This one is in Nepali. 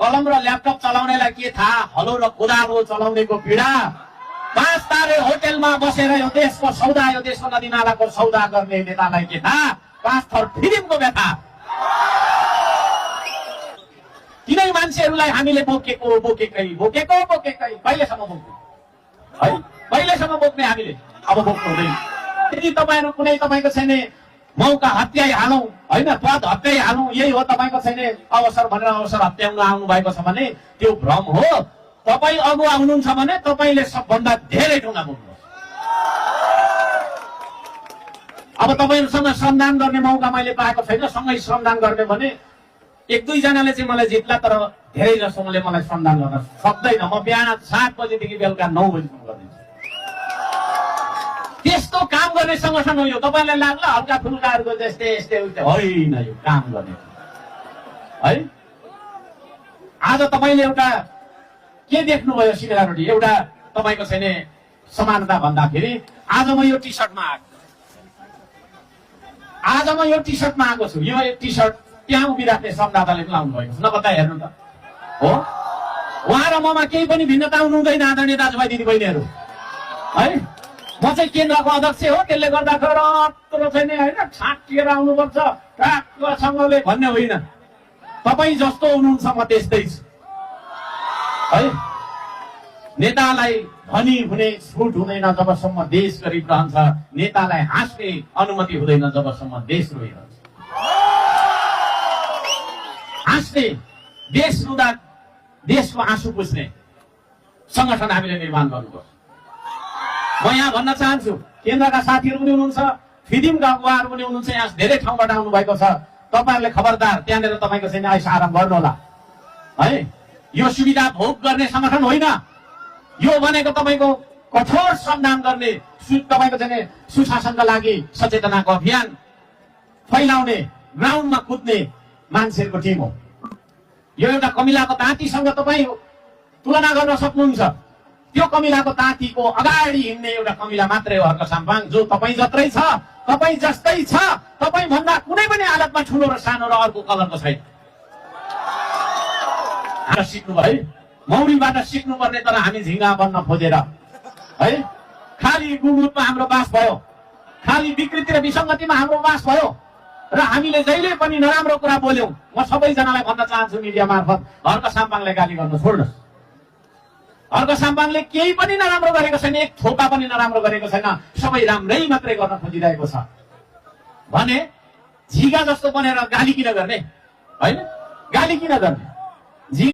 कलम र ल्यापटप चलाउनेलाई के थाहा हलो र कोदालो चलाउनेको पीडा। 5 तारे होटेलमा बसेर यो देशको सौदा यो देशको नदीनालाको सौदा गर्ने नेतालाई के थाहा 5 थर फिल्मको व्यथा। तिनै मान्छेहरूलाई हामीले बोकेकै कहिलेसम्म बोक्ने है कहिलेसम्म बोक्ने हामीले अब बोक्नु हुँदैन। यदि तपाईँहरू कुनै तपाईँको छैन मौका हत्याइहालौँ होइन पद हत्याइहालौँ यही हो तपाईँको छैन अवसर भनेर अवसर हत्याउन आउनु भएको छ भने त्यो भ्रम हो। तपाईँ अगुवा हुनुहुन्छ भने तपाईँले सबभन्दा धेरै ढुङ्गा बोक्नुहोस्। अब तपाईँहरूसँग श्रमदान गर्ने मौका मैले पाएको छैन। सँगै श्रमदान गर्ने भने 1-2 जनाले चाहिँ मलाई जित्ला तर धेरै जसोले मलाई श्रमदान गर्न सक्दैन। म बिहान 7 बजेदेखि बेलुका 9 बजीसम्म गरिदिन्छु। त्यस्तो काम गर्ने संगठन हो यो। तपाईँलाई लाग्ला हल्का फुल्काहरूको जस्तै यस्तै होइन यो काम गर्ने है। आज तपाईँले एउटा के देख्नुभयो सिङ्गडारोटी एउटा तपाईँको छैन समानता भन्दाखेरि आज म यो टी सर्टमा आएको छु। यो टी सर्ट त्यहाँ उभिराख्ने संवाददाताले पनि लाउनु भएको छ नकता हेर्नु त हो। उहाँ र ममा केही पनि भिन्नता हुनुहुँदैन आदरणीय दाजुभाइ दिदीबहिनीहरू है। म चाहिँ केन्द्रको अध्यक्ष हो त्यसले गर्दा खरो छैन होइन छाटिएर आउनुपर्छ ठ्याक्कसँगले भन्ने होइन। तपाईँ जस्तो हुनुहुन्छ म त्यस्तै छु है। नेतालाई धनी हुने छुट हुँदैन जबसम्म देश गरिब रहन्छ। नेतालाई हाँस्ने अनुमति हुँदैन जबसम्म देश रोइरहन्छ। हाँस्ने देश रुँदा देशको आँसु पुस्ने संगठन हामीले निर्माण गर्नुपर्छ। म यहाँ भन्न चाहन्छु केन्द्रका साथीहरू पनि हुनुहुन्छ फिदिमका अगुवाहरू पनि हुनुहुन्छ यहाँ धेरै ठाउँबाट आउनु भएको छ। तपाईँहरूले खबरदार त्यहाँनिर तपाईँको चाहिँ आइस आराम गर्नु होला है। यो सुविधा भोग गर्ने संगठन होइन। यो भनेको तपाईँको कठोर श्रमदान गर्ने तपाईँको चाहिँ सुशासनका लागि सचेतनाको अभियान फैलाउने ग्राउन्डमा कुद्ने मान्छेहरूको टिम हो। यो एउटा कमिलाको ताँतीसँग तपाईँ तुलना गर्न सक्नुहुन्छ। त्यो कमिलाको ताँतीको अगाडि हिँड्ने एउटा कमिला मात्रै हो हर्क साम्पाङ जो तपाईँ जत्रै छ तपाईँ जस्तै छ। तपाईँ भन्दा कुनै पनि हालतमा ठुलो र सानो र अर्को कलरको छैन। सिक्नु भयो मौरीबाट सिक्नुपर्ने तर हामी झिङ्गा बन्न खोजेर है। खालि गुणरूपमा हाम्रो बास भयो खालि विकृति र विसङ्गतिमा हाम्रो बास भयो र हामीले जहिले पनि नराम्रो कुरा बोल्यौं। म सबैजनालाई भन्न चाहन्छु मिडिया मार्फत हर्क साम्पाङले गाली गर्न छोड्नुहोस्। हर्क साम्पाङले केही पनि नराम्रो गरेको छैन एक थोपा पनि नराम्रो गरेको छैन। सबै राम्रै मात्रै गर्न खोजिरहेको छ भने झिगा जस्तो बनेर गाली किन गर्ने होइन गाली किन गर्ने।